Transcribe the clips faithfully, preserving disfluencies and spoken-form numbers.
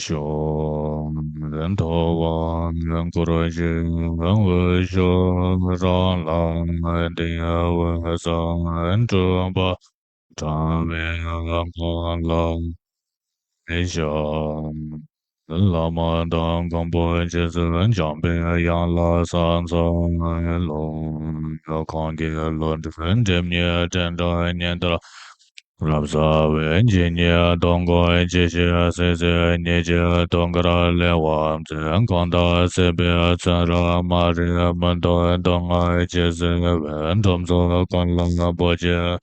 ཤོག །མཐོ་བ་སྐོར་ཞིང་འོད་ཤོག །རང་ལ་བདེ་བའི་སངས་གྲུབ་པ། ཕྲིན་ལས་ལ་ཕྱག་འཚལ་ལོ། བླ་མ་དང་མགོན་པོ་རྗེ་བཙུན་འཇམ་པའི་དབྱངས་ལ་ཕྱག་འཚལ་ལོ། གང་གི་བློ་གྲོས་སྒྲིབ་གཉིས་བྲལ་འགྲོ་ཉིད་དེར། རབ་གསལ་བའི་ཇི་སྙེད་སྟོང་གི་ཇི་ཞིག་སྲིད་རྩེ་གཉིས་ཀྱི་དུས་འཁོར་ལས་དབབ་མཛད་གང་དག་སྲིད་པའི་ཚོན་རབ་མ་རིག་མུན་འཐུམས་སྡུག་བསྔལ་གྱིས་གཟིར་བའི་འཁྲུག་རྩོད་ཀུན་ལ་བོད་ཀྱི།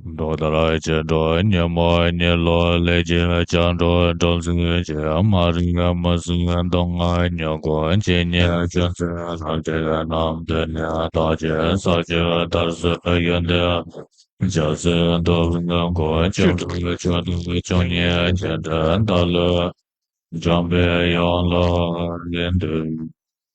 །རྡོ་ལྟར་ཅི་འགྲོ་ཉོན་མོངས་གཉིད་ལོག་ལས་ཀྱི་ལྕགས་སྒྲོག་སྒྲོག་འཛིན་གྱིས་མ་རིག་མུན་སེལ་སྡུག་བསྔལ་མྱུ་གུ་ཇི་སྙེད་ཅན་ཚེ་རབ་འབྲས་རྣམས་དེ་ནས་བདག་གིས་བསགས་ཀྱི་མཐར་སོན་ཡོན་ཏན་ཇི་སྲིད་འདོད་པའི་མགོན་ཆེན་དྲུག་བཅུ་གཉིས་ཀྱི་དོན་བདག་བློས། འཇམ་པའི་དབྱངས་ལ་ལན་འདེབས།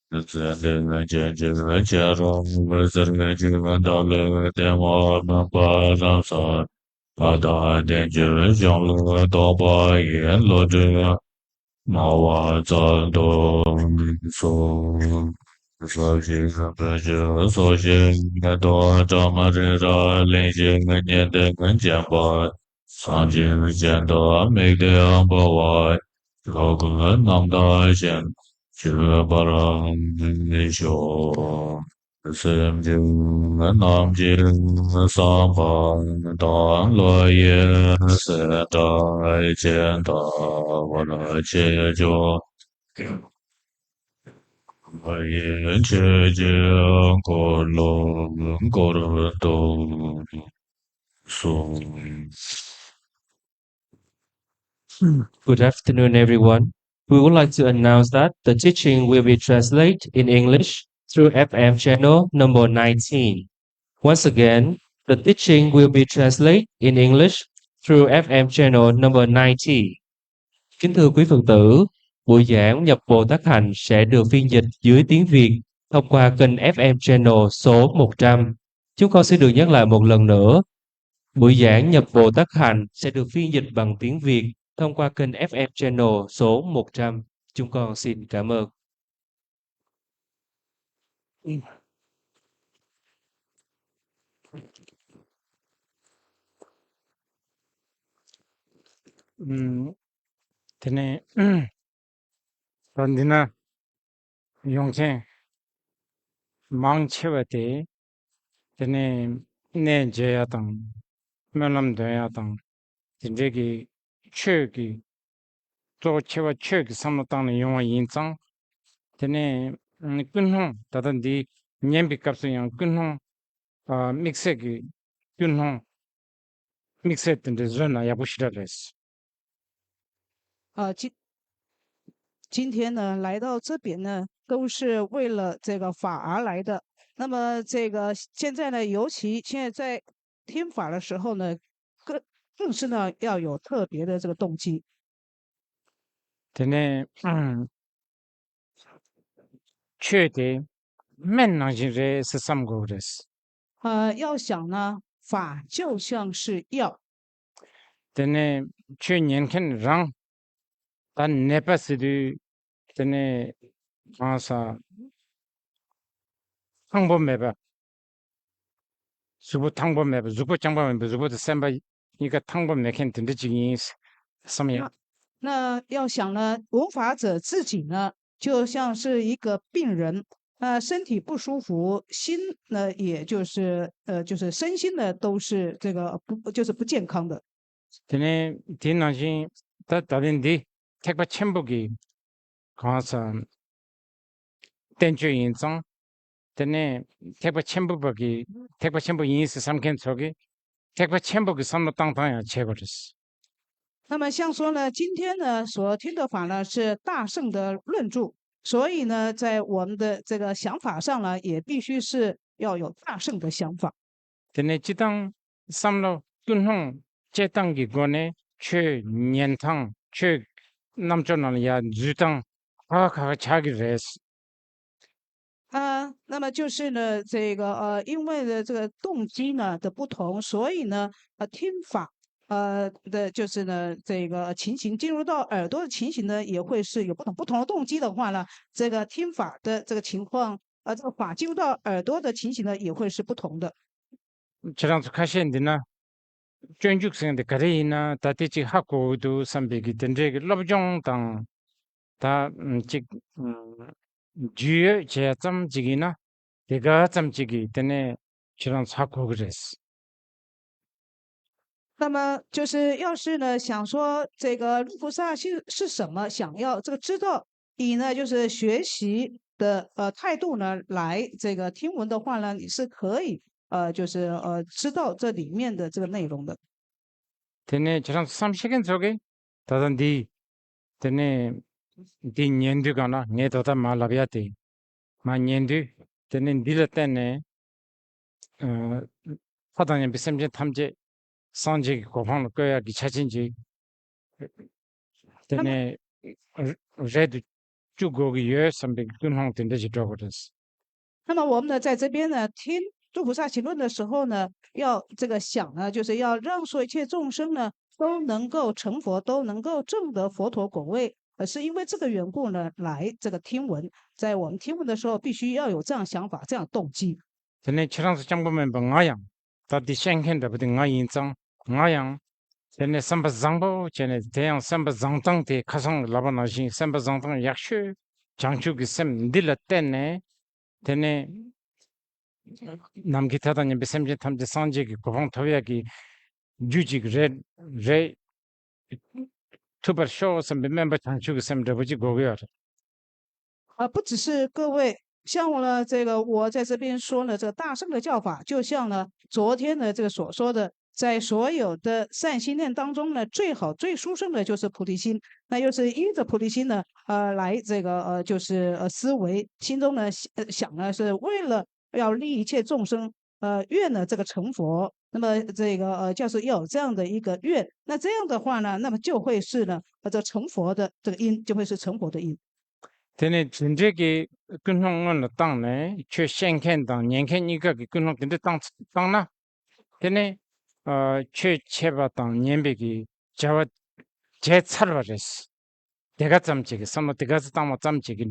ཚེ་འདི་ཕྱིན་ཆད་མཆེད་གྲོགས་འོད་ཟེར་གྱི་བདག་བློའི་ལྟད་མོ་མུན་པ་རབ་སེལ། བ་དང་ལྡན་གྱུར་གཞུང་ལུགས་རྟོགས་པ་ཡི་བློ་གྲོས་སྨྲ་བ་མཛད་དུ་གསོལ། ཟབ་ཞི་སྤྲོས་བཅས་ཚོགས་ཞིང་རྡོ་གྲམ་རི་རབ་གླིང་བཞི་གཉན་སྟོན་བྱེ་བ་སངས་རྒྱས་སྤྱན་དུ་དམིགས་ཏེ་འབུལ་བ། ལོ་ཀུན་རྣམ་དག་བཞིན་སྤྱོད་པར་ཤོག །སེམས་ཅན་རྣམས་ཀྱི་བསམ་པ་དང་བློ་ཡི་གསལ་བསྒྲགས་ཇི་ལྟ་བར་བྱེད་ཆོག །ཡིད་ཆེས་ཀྱི་འཁོར་ལོ་བསྐོར་དུ་གསོལ། Good afternoon, everyone. We would like to announce that the teaching will be translated in English through F M channel number nineteen. Once again, the teaching will be translated in English through F M channel number nineteen. Kính thưa quý Phật tử, buổi giảng nhập Bồ Tát Hạnh sẽ được phiên dịch dưới tiếng Việt thông qua kênh F M channel số một trăm. Chúng con xin được nhắc lại một lần nữa, buổi giảng nhập Bồ Tát Hạnh sẽ được phiên dịch bằng tiếng Việt thông qua kênh F M channel số một trăm. Chúng con xin cảm ơn. ཨུམ། དེ་ནས་ད་འདི་ན་ཡོང་མཁན་མང་ཆེ་བ་དེ། དེ་ནས་གནས་མཇལ་ཡ་དང་། སྨོན་ལམ་འདོན་ཡ་དང་། དེ་འདྲའི་གི་ཆོས་ཀྱི། གཙོ་བོ་ཆེ་བ་ཆོས་ཀྱི་བསམ་བློ་བཏང་ནས་ཡོང་བ་ཡིན་ཙང་། དེ་ནས་ཀུན་སློང་། ད་ལྟ་འདི་ཉན་པའི་སྐབས་སུ་ཡང་ཀུན་སློང་དམིགས་བསལ་གྱི་ཀུན་སློང་དམིགས་བསལ་དེ་འདྲ་བཟོས་ན་ཡག་པོ་ཞེ་དྲག་རེད། 啊，今今天呢来到这边呢，都是为了这个法而来的。那么这个现在呢，尤其现在在听法的时候呢，更更是呢要有特别的这个动机。 དེ་ནས་ཆོས་དེ་སྨན་ནང་བཞིན་རེད་ཟེར་བསམ་དགོས་རེད། 呃，要想呢，法就像是药。 དེ་ནས་ཆོས་ཉན་མཁན་རང་ད་ནད་པ་ཟེར་དུས། དེ་ནས་གང་ཟག་ཐང་པོ་མེད་པ། གཟུགས་པོ་ཐང་པོ་མེད་པ། གཟུགས་པོ་རྐྱང་པ་མེད་པ། གཟུགས་པོ་དང་སེམས་པ་གཉིས་ཀ་ཐང་པོ་མེད་མཁན་དེ་འདྲ་ཅིག་ཡིན་བསམ་ཡ། 那要想呢，弘法者自己呢，就像是一个病人，那身体不舒服，心呢，也就是呃，就是身心呢，都是这个不就是不健康的。 དེ་ནས་དེའི་ནང་བཞིན་ད་ད་ལན་འདི་ཐེག་པ་ཆེན་པོ་གི་གང་ཟག་བསྟན་བཅོས་ཡིན་ཙང་། དེ་ནས་ཐེག་པ་ཆེན་པོ་པ་གི་ཐེག་པ་ཆེན་པོ་ཡིན་ཟེར་བསམ་མཁན་ཚོ་གིས་ཐེག་པ་ཆེན་པོ་གི་བསམ་བློ་བཏང་སྟངས་ཡང་བྱེད་དགོས་རེད། 那么像说呢，今天呢所听的法呢是大乘的论著，所以呢，在我们的这个想法上呢，也必须是要有大乘的想法。 དེ་ནས་སྤྱི་བཏང་བསམ་བློ་ཀུན་སློང་བྱེད་སྟངས་ཀྱི་སྒོ་ནས་ཆོས་ཉན་སྟངས། ཆོས་རྣམ་ཅོག་ནང་ལ་ཡར་འཛུལ་སྟངས་ཁག་ཁག་ཆགས་ཀྱི་རེད། 啊，那么就是呢，这个呃，因为呢这个动机呢的不同，所以呢，呃，听法呃的，就是呢这个情形进入到耳朵的情形呢，也会是有不同不同的动机的话呢，这个听法的这个情况，呃，这个法进入到耳朵的情形呢，也会是不同的。 ཁྱེད་རང་ཚོ་ཁ་ཤས་འདི་ན་སྤྱོད་འཇུག་ཟེར་འདི་ག་རེ་ཡིན་ན་ད་ལྟའི་ཅིག་ཧ་གོ་གི་འདུག་བསམ་པའི་གི་དེ་འདྲའི་གི་སློབ་སྦྱོང་དང་ད་ཅིག་རྒྱུས་ཡོད་བྱས་ཙམ་ཅིག་ཡིན་ན་དེ་ག་ཙམ་ཅིག་གིས་དེ་ནས་ཁྱེད་རང་ཚོ་ཧ་གོ་གི་རེད། 那么就是要是呢，想说这个路菩萨是是什么，想要这个知道，以呢就是学习的呃态度呢来这个听闻的话呢，你是可以呃就是呃知道这里面的这个内容的。 དེ་ནས་ཁྱེད་རང་ཚོ་བསམ་ཤེས་མཁན་ཚོ་གིས་ད་ལྟ་འདི་དེ་ནས་འདི་ཉན་དུས་གང་ན་ངས་ད་ལྟ་མ་ལབ་ཡ་དེ་མ་ཉན་དུས་དེ་ནས་འདི་ལ་བརྟེན་ནས་ཨ་ལྷ་དང་མཉམ་པའི་སེམས་ཅན་ཐམས་ཅད་སངས་རྒྱས་ཀྱི་གོ་འཕང་ལ་བཀོད་ཡག་གི་ཆ་རྐྱེན་ཅིག་དེ་ནས་རེད་དུ་བཅུག་དགོས་ཀྱི་ཡོད་བསམ་པའི་ཀུན་སློང་དེ་འདྲ་ཞིག་འགྲོ་དགོས་རེད། 那么我们呢，在这边呢，听诸菩萨行论的时候呢，要这个想呢，就是要让说一切众生呢都能够成佛，都能够证得佛陀果位。呃，是因为这个缘故呢，来这个听闻，在我们听闻的时候，必须要有这样想法、这样动机。 དེ་ནས་ཁྱེད་རང་ཚོ་རྐྱང་པ་མིན་པ་ང་ཡང་ད་འདི་བཤད་མཁན་འདྲ་པོ་དེ་ང་ཡིན་ཙང་ང་ཡང་དེ་ནས་བསམ་པ་བཟང་པོ་བྱས་ནས་དེ་ཡང་བསམ་པ་བཟང་སྟངས་དེ་ཁ་སང་ལབ་པ་ནང་བཞིན་བསམ་པ་བཟང་སྟངས་ཡག་ཤོས་བྱང་ཆུབ་ཀྱི་སེམས་འདི་ལ་བརྟེན་ནས་དེ་ནས་ནམ་མཁའི་མཐའ་དང་མཉམ་པའི་སེམས་ཅན་ཐམས་ཅད་སངས་རྒྱས་ཀྱི་གོ་འཕང་ཐོབ་ཡག་གི་རྒྱུ་ཅིག་རེད་རེད། ཐུབ་པར་ཤོག་བསམ་པའི་སྨོན་པ་བྱང་ཆུབ་ཀྱི་སེམས་འདྲ་པོ་ཅིག་དགོས་ཀྱི་ཡོད་རེད། 啊，不只是各位，像我呢，这个我在这边说呢，这个大乘的教法，就像呢昨天呢这个所说的，在所有的善心念当中呢，最好最殊胜的就是菩提心。那又是依着菩提心呢，呃，来这个呃就是呃思维，心中呢想呃想呢是为了要利一切众生，呃，愿呢这个成佛。那么这个呃就是要有这样的一个愿，那这样的话呢，那么就会是呢呃这成佛的这个因，就会是成佛的因。 དེ་ནས་དེ་འདྲའི་གི་ཀུན་སློང་སྔོན་ལ་བཏང་ནས་ཆོས་བཤད་མཁན་དང་ཉན་མཁན་གཉིས་ཀ་གི་ཀུན་སློང་དེ་འདྲ་བཏང་བཏང་ན་དེ་ནས་ཨ་ཆོས་འཆད་པ་དང་ཉན་པའི་གི་བྱ་བ་བྱས་ཚར་བ་རེད། དེ་ག་ཙམ་ཅིག་གི་བསམ་བློ་དེ་ག་ཙམ་བཏང་བ་ཙམ་ཅིག་གི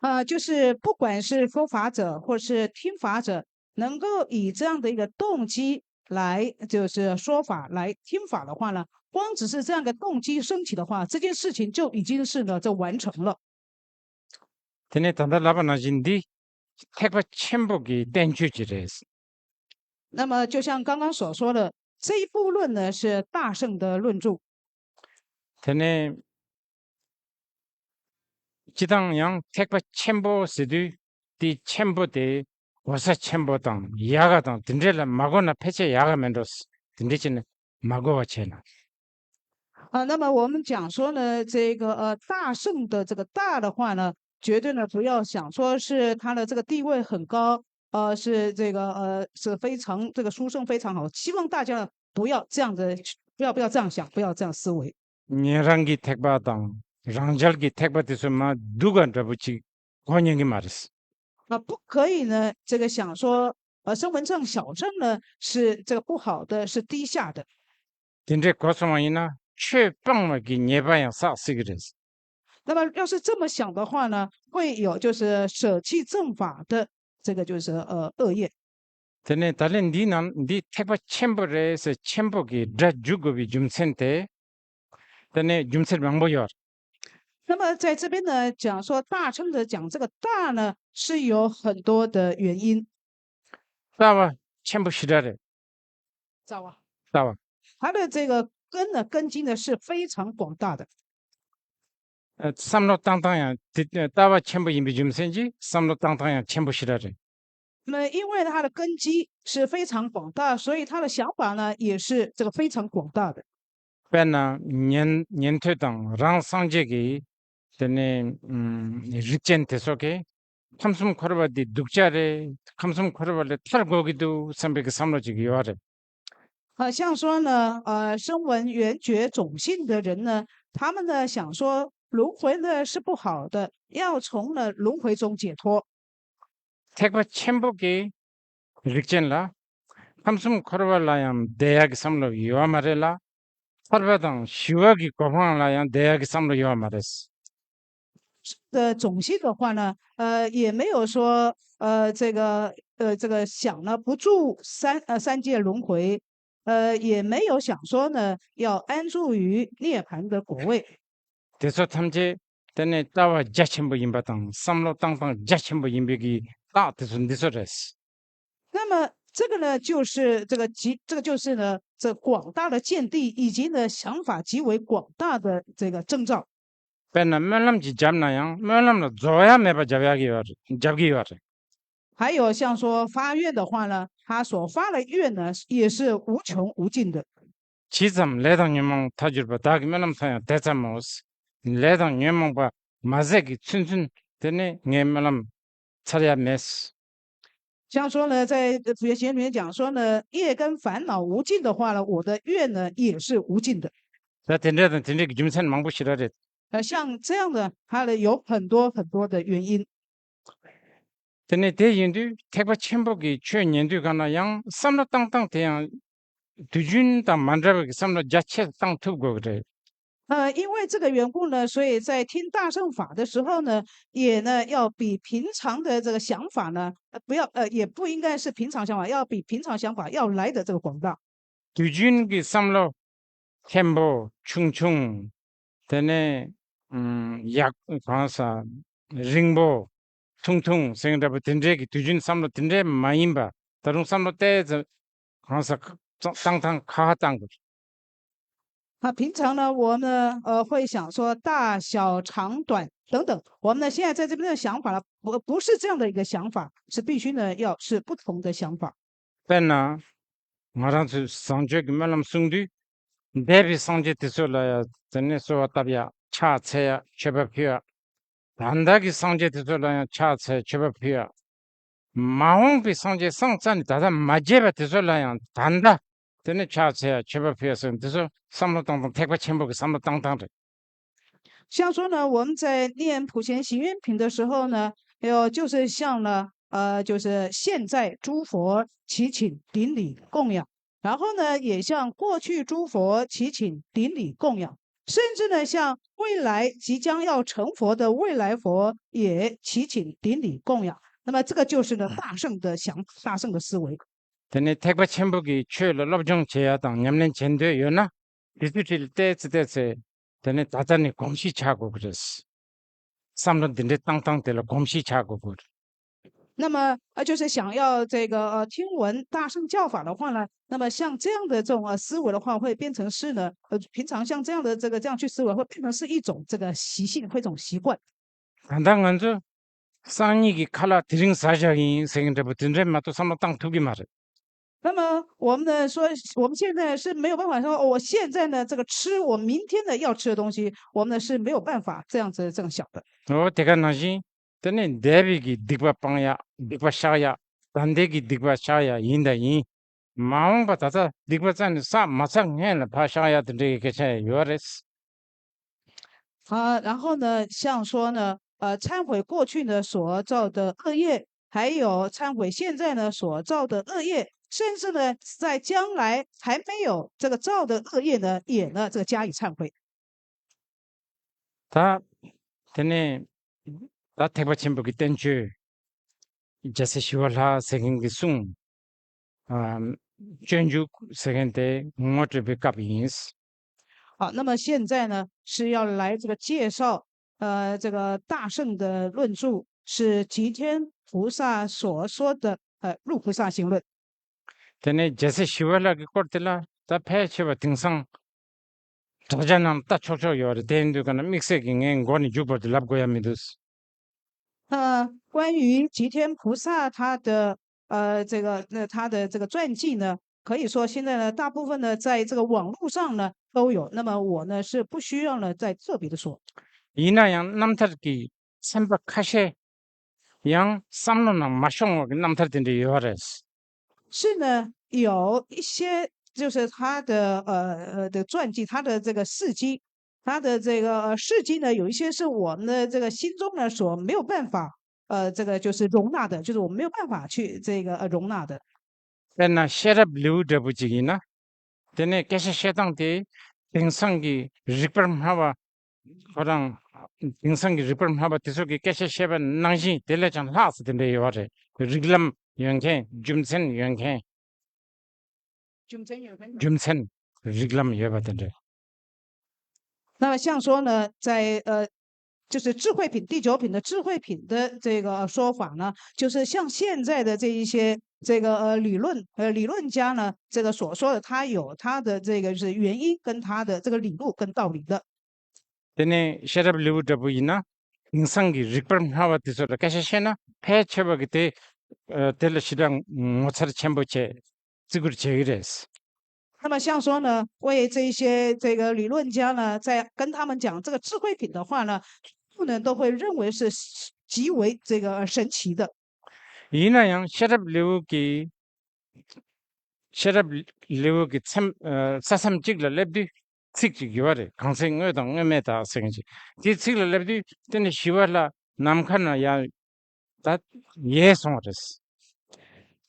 啊，就是不管是说法者或是听法者，能够以这样的一个动机来，就是说法来听法的话呢，光只是这样的动机升起的话，这件事情就已经是呢，就完成了。 དེ་ནས་ད་ལྟ་ལབ་པ་ནང་བཞིན་འདི་ཐེག་པ་ཆེན་པོ་གི་བསྟན་བཅོས་ཅིག་རེད། 那么就像刚刚所说的，这一部论呢是大乘的论著。 དེ་ནས་སྤྱི་བཏང་ཡང་ཐེག་པ་ཆེན་པོ་ཟེར་དུས་དེ་ཆེན་པོ་དེ་གོ་ས་ཆེན་པོ་དང་ཡག་ག་དང་དེ་འདྲས་ལ་མ་གོ་ན་ཕལ་ཆེར་ཡག་ག་མེད་འགྲོ། དེ་འདྲས་བྱས་ནས་མ་གོ་བ་བྱས་ན། 啊，那么我们讲说呢，这个呃大乘的这个大的话呢，绝对呢不要想说是它的这个地位很高，呃是这个呃是非常这个殊胜非常好，希望大家呢不要这样的，不要不要这样想，不要这样思维。 ཉན་རང་གི་ཐེག་པ་དང་རང་རྒྱལ་གྱི་ཐེག་པ་དེ་ཚོ་མ་སྡུག་ག་འདྲ་པོ་ཅིག་གོ་ཉན་གི་མ་རེད། 啊，不可以呢，这个想说，呃，声闻乘小乘呢是这个不好的，是低下的。 དེ་འདྲས་གོ་སོང་བ་ཡིན་ན་ཆོས་སྤང་བ་གི་ཉེས་པ་ཡང་བསགས་སྲིད་ཀྱི་རེད། 那么要是这么想的话呢，会有就是舍弃正法的这个就是呃恶业。 དེ་ནས་ད་ལན་འདིའི་ནང་འདི་ཐེག་པ་ཆེན་པོ་རེད་ཟེར་ཆེན་པོ་གི་སྒྲ་འཇུག་དགོས་པའི་རྒྱུ་མཚན་དེ་དེ་ནས་རྒྱུ་མཚན་མང་པོ་ཡོད། 那么在这边呢，讲说大乘的讲这个大呢，是有很多的原因。 རྩ་བ་ཆེན་པོ་ཞེ་དྲག་རེད། 知道吧？ རྩ་བ། 它的这个根呢，根基呢是非常广大的。 ཨ་བསམ་བློ་བཏང་སྟངས་ཡང་དེ་ལྟ་བ་ཆེན་པོ་ཡིན་པའི་རྒྱུ་མཚན་གྱིས་བསམ་བློ་བཏང་སྟངས་ཡང་ཆེན་པོ་ཞེ་དྲག་རེད། 那么因为它的根基是非常广大，所以他的想法呢也是这个非常广大的。 དཔེར་ན་ཉན་ཉན་ཐོས་དང་རང་སངས་རྒྱས་ཀྱི་དེ་ནས་ཨམ་རིགས་ཅན་དེ་ཚོ་གིས་ཁམས་གསུམ་འཁོར་བ་འདི་སྡུག་ཅག་རེད། ཁམས་གསུམ་འཁོར་བ་ལས་ཐར་དགོས་ཀྱི་འདུག་བསམ་པའི་གི་བསམ་བློ་ཅིག་ཡོད་རེད། 呃，像说呢，呃，声闻缘觉种性的人呢，他们呢想说轮回呢是不好的，要从呢轮回中解脱。 ཐེག་པ་ཆེན་པོ་གི་རིགས་ཅན་ལ་ ཁམས་གསུམ་འཁོར་བ་ལ་ཡང་བསྡད་ཡག་གི་བསམ་བློ་ཡོད་པ་མ་རེད་ལ། ཐར་པ་དང་ཞི་བ་གི་གོ་འཕང་ལ་ཡང་བསྡད་ཡག་གི་བསམ་བློ་ཡོད་པ་མ་རེད། 的总结的话呢，呃，也没有说，呃，这个，呃，这个想呢不住三，呃，三界轮回，呃，也没有想说呢要安住于涅槃的果位。 དེ་ཚོ་ཐམས་ཅད་དེ་ནས་ལྟ་བ་རྒྱ་ཆེན་པོ་ཡིན་པ་དང་བསམ་བློ་བཏང་སྟངས་རྒྱ་ཆེན་པོ་ཡིན་པའི་གི་རྟགས་དེ་ཚོ་འདི་ཚོ་རེད། 那么这个呢，就是这个极，这个就是呢，这广大的见地以及呢想法极为广大的这个征兆。 དཔེར་ན་སྨོན་ལམ་ཅིག་བརྒྱབ་ན་ཡང་སྨོན་ལམ་ལ་རྫོགས་ཡ་མེད་པ་བརྒྱབ་ཡ་གི་ཡོད་རེད། བརྒྱབ་གི་ཡོད་རེད། 还有像说发愿的话呢，他所发的愿呢也是无穷无尽的。 ཇི་ཙམ་ལས་དང་ཉོན་མོངས་མཐའ་གྱུར་པ་བདག་གི་སྨོན་ལམ་ཚར་ཡང་དེ་ཙམ་མོ། ལས་དང་ཉོན་མོངས་པ་མ་ཟད་ཀྱི་ཚུན་ཚུན་དེ་ནས་ངའི་སྨོན་ལམ་ཚར་ཡ་མེད། 像说呢，在普贤行里面讲说呢，业跟烦恼无尽的话呢，我的愿呢也是无尽的。 ད་དེ་འདྲ་དང་དེ་འདྲའི་རྒྱུ་མཚན་མང་པོ་ཞིག་ར་རེད། 呃，像这样的，它的有很多很多的原因。 དེ་ནས་དེ་ཡིན་དུས་ཐེག་པ་ཆེན་པོ་གི་ཆོས་ཉན་དུས་གང་ན་ཡང་བསམ་བློ་བཏང་སྟངས་དེ་ཡང་དུས་རྒྱུན་དང་མ་འདྲ་བའི་བསམ་བློ་རྒྱ་ཆེ་བཏང་ཐུབ་དགོས་ཀྱི་རེད། 呃，因为这个缘故呢，所以在听大乘法的时候呢，也呢要比平常的这个想法呢，呃，不要，呃，也不应该是平常想法，要比平常想法要来的这个广大。 དུས་རྒྱུན་གྱི་བསམ་བློ་ཆེན་པོ་ཆུང་ཆུང་། དེ་ནས་ཡག་གང་ས་རིང་པོ་ཐུང་ཐུང་ཟེར་འདྲ་པོ་དེ་འདྲའི་གི་དུས་རྒྱུན་བསམ་བློ་དེ་འདྲའི་མ་ཡིན་པ། ད་རུང་བསམ་བློ་ཏོག་ཙམ་གང་ས་བཏང་ཐང་ཁ་ཁ་བཏང་དགོས། 那平常呢，我们呢，呃，会想说大小长短等等。我们呢，现在在这边的想法呢，不不是这样的一个想法，是必须呢要是不同的想法。 དཔེར་ན། ང་རང་ཚོས་བཟང་སྤྱོད་ཀྱི་སྨོན་ལམ་གསུང་དུས། འདས་པའི་སངས་རྒྱས་དེ་ཚོ་ལ་ཡང་དེ་ནས་གསོལ་བ་བཏབ་ཡ། ཕྱག་འཚལ་ཡ། མཆོད་པ་ཕུལ་ཡ། ད་ལྟ་གི་སངས་རྒྱས་དེ་ཚོ་ལ་ཡང་ཕྱག་འཚལ་མཆོད་པ་ཕུལ་ཡ། མ་འོངས་པའི་སངས་རྒྱས་སངས་རྩ་ནས་ད་ལྟ་མ་རྒྱས་པ་དེ་ཚོ་ལ་ཡང་ད་ལྟ་དེ་ནས་ཕྱག་འཚལ་ཡ། མཆོད་པ་ཕུལ་ཡ་ཟེར་འདི་ཚོ་བསམ་བློ་བཏང་སྟངས་ཐེག་པ་ཆེན་པོ་གི་བསམ་བློ་བཏང་སྟངས་རེད། 像说呢，我们在念普贤行愿品的时候呢，有就是像呢，呃，就是现在诸佛祈请顶礼供养，然后呢，也向过去诸佛祈请顶礼供养，甚至呢，向未来即将要成佛的未来佛也祈请顶礼供养。那么这个就是呢，大乘的想，大乘的思维。 དེ་ནས་ཐེག་པ་ཆེན་པོ་གི་ཆོས་ལ་སློབ་སྦྱོང་བྱེད་ཡ་དང་ཉམས་ལེན་བྱེད་འདོད་ཡོད་ན། དེ་དུས་དེ་ལ་ཏོག་ཙམ་ཏོག་ཙམ་དེ་ནས་ད་ལྟ་ནས་གོམས་གཤིས་ཆགས་དགོས་ཀྱི་རེད། བསམ་བློ་འདི་འདྲའི་བཏང་སྟངས་དེ་ལ་གོམས་གཤིས་ཆགས་དགོས་ཀྱི་རེད། 那么，呃，就是想要这个呃听闻大乘教法的话呢，那么像这样的这种呃思维的话，会变成是呢，呃，平常像这样的这个这样去思维，会变成是一种这个习性，会一种习惯。 ད་ལྟ་ང་ཚོ་སང་ཉིན་གྱི་ཁ་ལག་དེ་རིང་ཟ་བཞག་ཡིན་ཟེར་མཁན་འདྲ་པོ་དེ་འདྲའི་མ་གཏོགས་བསམ་བློ་བཏང་ཐུབ་ཀྱི་མ་རེད། 那么我们呢说，我们现在是没有办法说，哦，我现在呢这个吃我明天呢要吃的东西，我们呢是没有办法这样子这样想的。 འོ་དེ་ག་ནང་བཞིན་དེ་ནས་འདས་པའི་གི་སྡིག་པ་སྤང་ཡ། སྡིག་པ་བཤགས་ཡ། ད་ལྟའི་གི་སྡིག་པ་བཤགས་ཡ་ཡིན་ད་ཡིན། མ་འོངས་པ་ད་ལྟ་སྡིག་པ་རྩ་ནས་བསགས་མ་ཚར་སྔོན་ལ་ཕར་བཤགས་ཡ་དེ་འདྲའི་གི་སྐད་ཆ་ཡང་ཡོད་རེད། 啊，然后呢，像说呢，呃，忏悔过去呢所造的恶业，还有忏悔现在呢所造的恶业，甚至呢在将来还没有这个造的恶业呢，也呢这个加以忏悔。 ད་དེ་ནས་ད་ཐེག་པ་ཆེན་པོ་གི་བསྟན་བཅོས་རྒྱལ་སྲས་ཞི་བ་ལྷ་ཟེར་མཁན་གྱི་གསུང་ཨ། སྤྱོད་འཇུག་ཟེར་མཁན་དེ་ངོ་སྤྲོད་པའི་སྐབས་ཡིན། 好，那么现在呢是要来这个介绍，呃，这个大乘的论著是吉天菩萨所说的，呃，入菩萨行论。 དེ་ནས་རྒྱལ་སྲས་ཞི་བ་ལྷ་གི་སྐོར་དེ་ལ་ད་ཕལ་ཆེ་བ་དེང་སང་དྲ་རྒྱ་ནང་ལྟ་ཆོག་ཆོག་ཡོད་རེད། དེ་ཡིན་དུས་ག་ན་དམིགས་བསལ་གྱི་ངས་མགོ་ནས་མཇུག་བར་དུ་ལབ་དགོས་ཡ་མི་འདུག 呃，关于吉天菩萨他的呃这个那他的这个传记呢，可以说现在呢大部分呢在这个网络上呢都有。那么我呢是不需要呢再特别的说。 ཡིན་ན་ཡང་རྣམ་ཐར་གྱི་ཚན་པ་ཁ་ཤས་ཡང་བསམ་བློ་ནང་མ་ཤོང་བ་གི་རྣམ་ཐར་དེ་འདྲ་ཡོད་རེད། 是呢，有一些就是他的呃呃的传记，他的这个事迹，他的这个呃事迹呢，有一些是我们的这个心中呢所没有办法呃这个就是容纳的，就是我们没有办法去这个呃容纳的。དཔེར་ན་ཤེས་རབ་ལེའུ་འདྲ་པོ་ཅིག་ཡིན་ན། དེ་ནས་སྐད་ཆ་བཤད་སྟངས་དེ་དེང་སང་གི་རིག་པར་སྨྲ་བ། ཁོ་རང་དེང་སང་གི་རིག་པར་སྨྲ་བ་དེ་ཚོ་གི་སྐད་ཆ་བཤད་པ་ནང་བཞིན་དེ་ལས་ཀྱང་ལྷག་ཙམ་དེ་འདྲ་ཡོད་རེད། རིགས་ལམ་ཡོད་མཁན། རྒྱུ་མཚན་ཡོད་མཁན། རྒྱུ་མཚན་ཡོད་མཁན། རྒྱུ་མཚན། རིགས་ལམ་ཡོད་པ་དེ་འདྲ། 那么像说呢，在呃，就是智慧品第九品的智慧品的这个说法呢，就是像现在的这一些这个呃理论呃理论家呢，这个所说的，他有他的这个是原因跟他的这个理路跟道理的。 དེ་ནས་ཤེས་རབ་ལེའུ་འདྲ་པོ་ཡིན་ན། དེང་སང་གི་རིག་པར་སྨྲ་བ་དེ་ཚོ་ལ་སྐད་ཆ་བཤད་ན་ཕལ་ཆེ་བ་གི་དེ་དེ་ལ་ཞེ་དྲག་ངོ་མཚར་ཆེན་པོ་བྱས་བརྩི་བཀུར་བྱེད་ཀྱི་རེད། 那么像说呢，为这些这个理论家呢，在跟他们讲这个智慧品的话呢，他们呢都会认为是极为这个神奇的。 ཡིན་ན་ཡང་ཤེས་རབ་ལེའུ་གི་ཤེས་རབ་ལེའུ་གི་མཚམས་ས་མཚམས་གཅིག་ལ་སླེབས་དུས་ཚིག་ཅིག་ཡོད་རེད། གང་ཚེ་དངོས་དང་དངོས་མེད་དག་ཟེར་མཁན་ཅིག་དེའི་ཚིག་ལ་སླེབས་དུས་དེ་ནི་ཞི་བ་ལྷ་ནམ་མཁའ་ན་ཡར་ད་ཡལ་སོང་བ་རེད།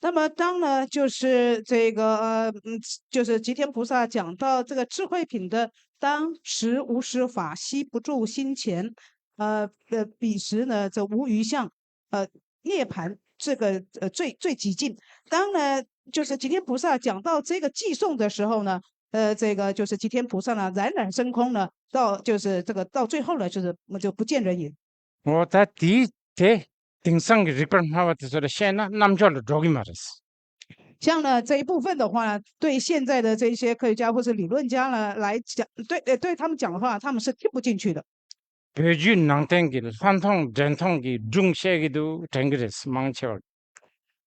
那么当呢，就是这个呃，嗯，就是吉天菩萨讲到这个智慧品的当时无实法，悉不住心前，呃呃，彼时呢，则无余相，呃，涅槃这个呃最最极尽。当呢，就是吉天菩萨讲到这个偈颂的时候呢，呃，这个就是吉天菩萨呢冉冉升空呢，到就是这个到最后呢，就是就不见人影。 འོ་ད་དེའི་དེ་དེང་སང་གི་རིག་པར་སྨྲ་བ་དེ་ཚོ་ལ་བཤད་ན་རྣམ་འཇོག་ལ་འགྲོ་གི་མ་རེད། 像呢这一部分的话呢，对现在的这些科学家或是理论家呢来讲，对对他们讲的话，他们是听不进去的。 བོད་བརྒྱུད་ནང་བསྟན་གྱི་ལྷག་མཐོང་འདྲེན་མཐོང་གི་སྒྲུང་བཤད་ཀྱི་འདུག་དྲན་གྱི་རེད། མང་ཆེ་བ།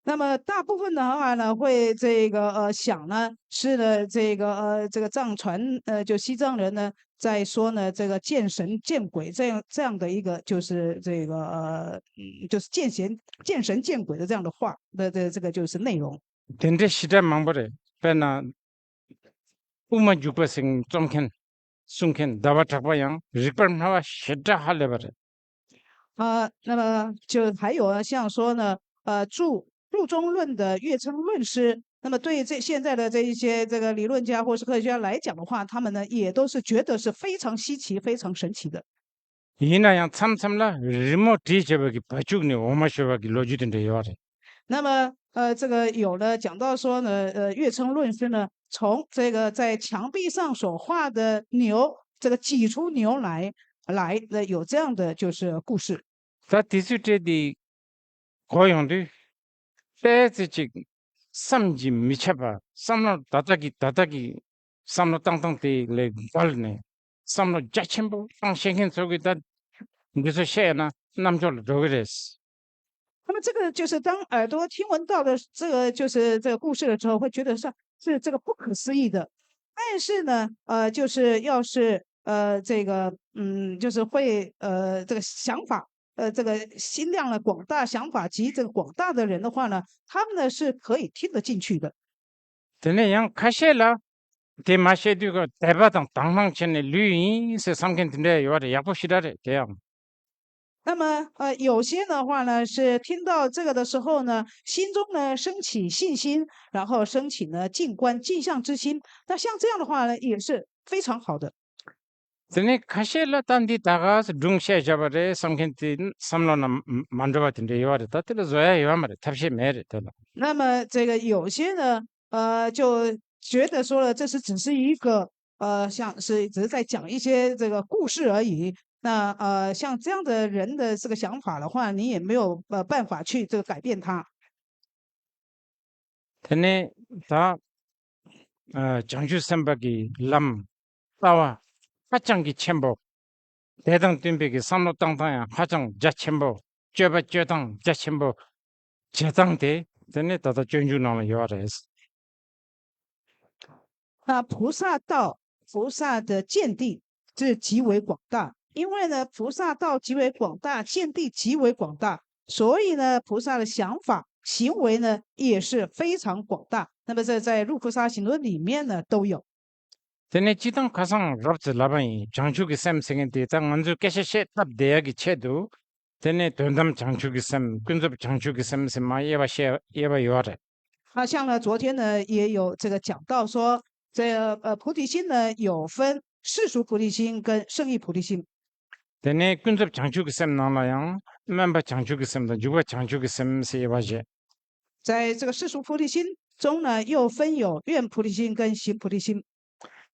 那么大部分的话呢，会这个呃想呢，是呢这个呃这个藏传呃就西藏人呢在说呢这个见神见鬼这样这样的一个就是这个呃嗯就是见神见神见鬼的这样的话的的这个就是内容。 དེ་འདྲའི་ཞེ་དྲག་མང་པོ་རེད། དཔེར་ན། དབུ་མ་འཇུག་པ་ཟེར་རྩོམ་མཁན་གསུང་མཁན་ཟླ་བ་གྲགས་པ་ཡང་རིག་པར་སྨྲ་བ་ཞེ་དྲག་ཧ་ལས་པ་རེད། 啊，那么就还有啊，像说呢，呃，注注中论的月称论师，那么对于这现在的这一些这个理论家或是科学家来讲的话，他们呢也都是觉得是非常稀奇、非常神奇的。 ཡིན་ན་ཡང་མཚམས་མཚམས་ལ་རི་མོ་བྲིས་བྱས་པ་གི་བ་ཕྱུགས་ནས་འོ་མ་བཞོ་བ་གི་ལོ་རྒྱུས་དེ་འདྲ་ཡོད་རེད། 那么呃，这个有了讲到说呢，呃，月称论师呢，从这个在墙壁上所画的牛，这个挤出牛奶来的有这样的就是故事。 ད་དེ་ཚོའི་གྲས་དེ་གོ་ཡོང་དུས། ཏོག་ཙམ་ཅིག་བསམ་གྱིས་མི་ཁྱབ་པ། བསམ་བློ་ད་ལྟ་གི་ད་ལྟ་གི་བསམ་བློ་བཏང་སྟངས་དེ་ལས་བརྒལ་ནས་བསམ་བློ་རྒྱ་ཆེན་པོ་བཏང་ཤེས་མཁན་ཚོ་གིས་ད་འདི་ཚོ་བཤད་ན་རྣམ་འཇོག་ལ་འགྲོ་གི་རེད། 那么这个就是当耳朵听闻到的这个就是这个故事的时候，会觉得是是这个不可思议的。但是呢，呃，就是要是呃这个嗯，就是会呃这个想法，呃这个心量呢广大，想法及这个广大的人的话呢，他们呢是可以听得进去的。 དེ་ནས་ཡང་ཁ་ཤས་ལ་དེ་མ་བཤད་དུས་ཀ་དད་པ་དང་དང་བླངས་བྱས་ནས་ལུས་ཡིན་ཟེར་བསམ་མཁན་དེ་འདྲ་ཡོད་རེད། ཡག་པོ་ཞེ་དྲག་རེད་དེ་ཡང་། 那么呃，有些的话呢，是听到这个的时候呢，心中呢升起信心，然后升起呢静观镜像之心。那像这样的话呢，也是非常好的。 དེ་ནས་ཁ་ཤས་ལ་ད་འདི་ད་ག་སེ་སྒྲུང་བཤད་བཞག་པ་རེད་བསམ་མཁན་དེ་བསམ་བློ་ན་མ་འགྲོ་བ་དེ་འདྲ་ཡོད་རེད། ད་དེ་ལ་བཟོ་ཡ་ཡོད་མ་རེད། ཐབས་ཤེས་མེད་རེད་དེ་ལ། 那么这个有些呢，呃，就觉得说了，这是只是一个呃，像是只是在讲一些这个故事而已。那呃，像这样的人的这个想法的话，你也没有呃办法去这个改变他。 དེ་ནས་ད་བྱང་ཆུབ་སེམས་དཔའ་གི་ལམ་ལྟ་བ་ཧ་ཅང་གི་ཆེན་པོ། དེ་དང་བསྟུན་པའི་གི་བསམ་བློ་བཏང་སྟངས་ཡང་ཧ་ཅང་རྒྱ་ཆེན་པོ། སྤྱོད་པ་སྤྱོད་སྟངས་རྒྱ་ཆེན་པོ་བྱེད་སྟངས་དེ་དེ་ནི་ད་ལྟ་སྤྱོད་འཇུག་ནང་ལ་ཡོད་རེད། 那菩萨道，菩萨的见地是极为广大，因为呢，菩萨道极为广大，见地极为广大，所以呢，菩萨的想法、行为呢也是非常广大。那么这在《入菩萨行论》里面呢都有。 དེ་ནས་སྤྱིར་བཏང་ཁ་སང་རོབ་ཙམ་ལབ་པ་ཡིན། བྱང་ཆུབ་ཀྱི་སེམས་ཟེར་མཁན་དེ་ད་ང་ཚོས་སྐད་ཆ་བཤད་སྟབས་བདེ་ཡག་གི་ཆེད་དུ། དེ་ནས་དོན་དམ་བྱང་ཆུབ་ཀྱི་སེམས། ཀུན་རྫོབ་བྱང་ཆུབ་ཀྱི་སེམས་ཟེར་མ་དབྱེ་བ་བཤད་དབྱེ་བ་ཡོད་རེད། 啊，像呢，昨天呢也有这个讲到说，这个呃菩提心呢有分世俗菩提心跟圣意菩提心。 དེ་ནས་ཀུན་རྫོབ་བྱང་ཆུབ་ཀྱི་སེམས་ནང་ལ་ཡང་སྨོན་པ་བྱང་ཆུབ་ཀྱི་སེམས་དང་འཇུག་པ་བྱང་ཆུབ་ཀྱི་སེམས་ཟེར་དབྱེ་བ་བཞི། 在这个世俗菩提心中呢，又分有愿菩提心跟行菩提心。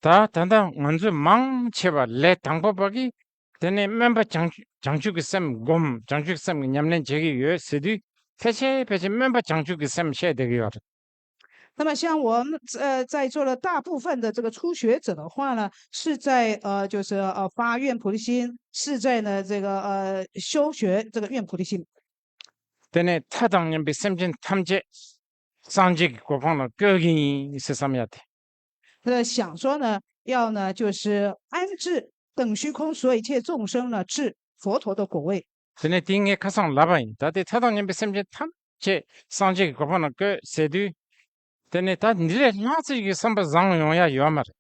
ད་ད་ལྟ་ང་ཚོས་མང་ཆེ་བ་ལས་དང་པོ་པ་གིས་དེ་ནས་སྨོན་པ་བྱང་བྱང་ཆུབ་ཀྱི་སེམས་སྒོམ། བྱང་ཆུབ་ཀྱི་སེམས་ཀྱི་ཉམས་ལེན་བྱེད་ཀྱི་ཡོད་ཟེར་དུས། ཕལ་ཆེར་ཕལ་ཆེར་སྨོན་པ་བྱང་ཆུབ་ཀྱི་སེམས་བཤད་བསྡད་ཀྱི་ཡོད་རེད། 那么像我们呃在座的大部分的这个初学者的话呢，是在呃就是呃发愿菩提心，是在呢这个呃修学这个愿菩提心。 དེ་ནས་མཐའ་དང་མཉམ་པའི་སེམས་ཅན་ཐམས་ཅད་སངས་རྒྱས་ཀྱི་གོ་འཕང་ལ་བཀོད་ཀྱི་ཡིན་ཟེར་བསམ་ཡ་དེ། 呃，想说呢，要呢就是安置等虚空所有一切众生呢至佛陀的果位。 དེ་ནས་དེ་ངས་ཁ་སང་ལབ་པ་ཡིན། ད་ལྟའི་མཐའ་དང་མཉམ་པའི་སེམས་ཅན་ཐམས་ཅད་སངས་རྒྱས་ཀྱི་གོ་འཕང་ལ་བཀོད་ཟེར་དུས། དེ་ནས་ད་འདི་ལས་ལྷག་ཅིག་གི་བསམ་པ་བཟང་ཡོང་ཡ་ཡོད་མ་རེད།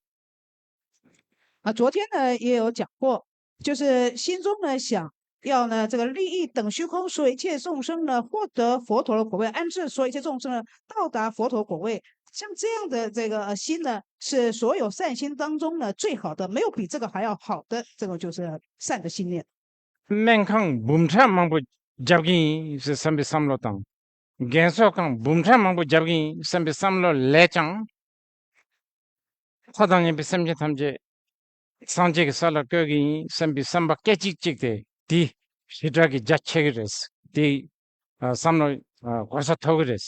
啊，昨天呢也有讲过，就是心中呢想要呢这个利益等虚空所有一切众生呢获得佛陀的果位，安置所有一切众生呢到达佛陀果位，像这样的这个呃心呢是所有善心当中呢最好的，没有比这个还要好的，这个就是善的心念。 སྨན་ཁང་འབུམ་ཕྲག་མང་པོ་རྒྱབ་ཀྱི་ཡིན་ཟེར་བསམ་པའི་བསམ་བློ་དང་། རྒན་གསོ་ཁང་འབུམ་ཕྲག་མང་པོ་རྒྱབ་ཀྱི་ཡིན་བསམ་པའི་བསམ་བློ་ལས་ཀྱང་། མཐའ་དང་མཉམ་པའི་སེམས་ཅན་ཐམས་ཅད་སངས་རྒྱས་ཀྱི་ས་ལ་བཀོད་ཀྱི་ཡིན་བསམ་པའི་བསམ་པ་སྐད་ཅིག་གཅིག་དེ་དེ་ཞེ་དྲག་གི་རྒྱ་ཆེ་གི་རེད། དེ་བསམ་བློ་གོ་ས་མཐོ་གི་རེད།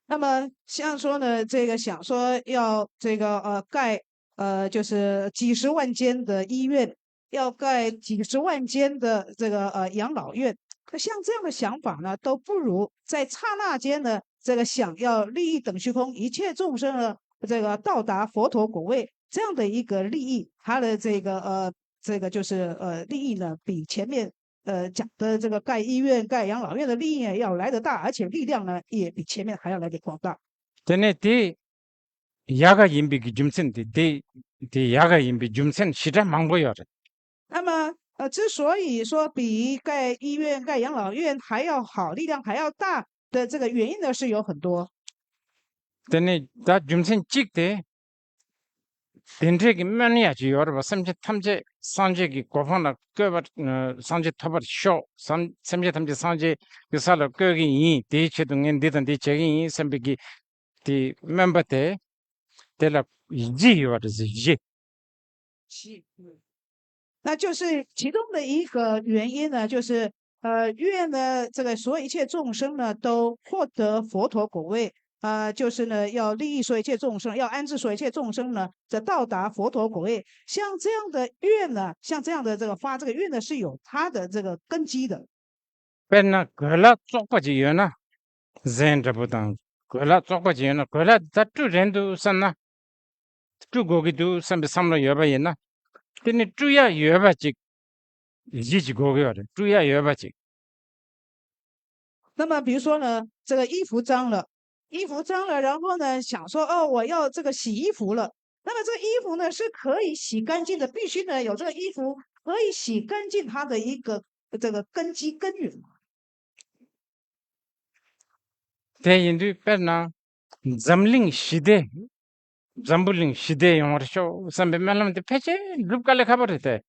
那么像说呢，这个想说要这个呃盖呃就是几十万间的医院，要盖几十万间的这个呃养老院，那像这样的想法呢，都不如在刹那间呢这个想要利益等虚空一切众生呢这个到达佛陀果位这样的一个利益，它的这个呃这个就是呃利益呢比前面呃讲的这个盖医院、盖养老院的利益呢要来得大，而且力量呢也比前面还要来得广大。 དེ་ནས་དེ་ཡག་ག་ཡིན་པའི་གི་རྒྱུ་མཚན་དེ་དེ་དེ་ཡག་ག་ཡིན་པའི་རྒྱུ་མཚན་ཞེ་དྲག་མང་པོ་ཡོད་རེད། 那么呃，之所以说比盖医院、盖养老院还要好，力量还要大的这个原因呢是有很多。 དེ་ནས་ད་རྒྱུ་མཚན་གཅིག་དེ། དེ་འདྲའི་གི་སྨོན་ཡ་ཅིག་ཡོད་རེད་པ། སེམས་ཅན་ཐམས་ཅད་སངས་རྒྱས་ཀྱི་གོ་འཕང་ལ་བཀོད་པར་སངས་རྒྱས་ཐོབ་པར་ཤོག་སམ། སེམས་ཅན་ཐམས་ཅད་སངས་རྒྱས་ཀྱི་ས་ལ་བཀོད་ཀྱི་ཡིན། དེའི་ཆེད་དུ་ངས་འདི་དང་འདི་བྱེད་ཀྱི་ཡིན་བསམ་པའི་གི་དེ་སྨོན་པ་དེ་དེ་ལ་གཞི་ཡོད་པ་རེད་ཟེར། གཞི། 那就是其中的一个原因呢，就是呃，愿呢，这个所有一切众生呢，都获得佛陀果位，啊、就是呢，要利益所有一切众生，要安置所有一切众生呢，这到达佛陀果位。像这样的愿呢，像这样的这个发这个愿呢，是有它的这个根基的。 དཔེར་ན་གོས་ལྭ་བཙོག་པ་ཅིག་ཡོད་ན། གཟན་འདྲ་པོ་དང་གོས་ལྭ་བཙོག་པ་ཅིག་ཡོད་ན། གོས་ལྭ་ད་བཀྲུ་རན་འདུག་བསམ་ན། བཀྲུ་དགོས་ཀྱི་འདུག་བསམ་པའི་བསམ་བློ་ཡོད་པ་ཡིན་ན། དེ་ནི་བཀྲུ་ཡ་ཡོད་པ་ཅིག་གཞི་ཅིག་དགོས་ཀྱི་ཡོད་རེད། བཀྲུ་ཡ་ཡོད་པ་ཅིག 那么比如说呢，这个衣服脏了，衣服脏了，然后呢，想说哦，我要这个洗衣服了。那么这个衣服呢是可以洗干净的，必须呢有这个衣服可以洗干净它的一个这个根基根源。 དེ་ཡིན་དུས་དཔེར་ན་འཛམ་གླིང་ཞི་བདེ། འཛམ་བུ་གླིང་ཞི་བདེ་ཡོང་བར་ཤོག་བསམ་པའི་སྨོན་ལམ་དེ་ཕལ་ཆེར་འགྲུབ་དཀའ་ལས་ཁག་པོ་རེད་དེ།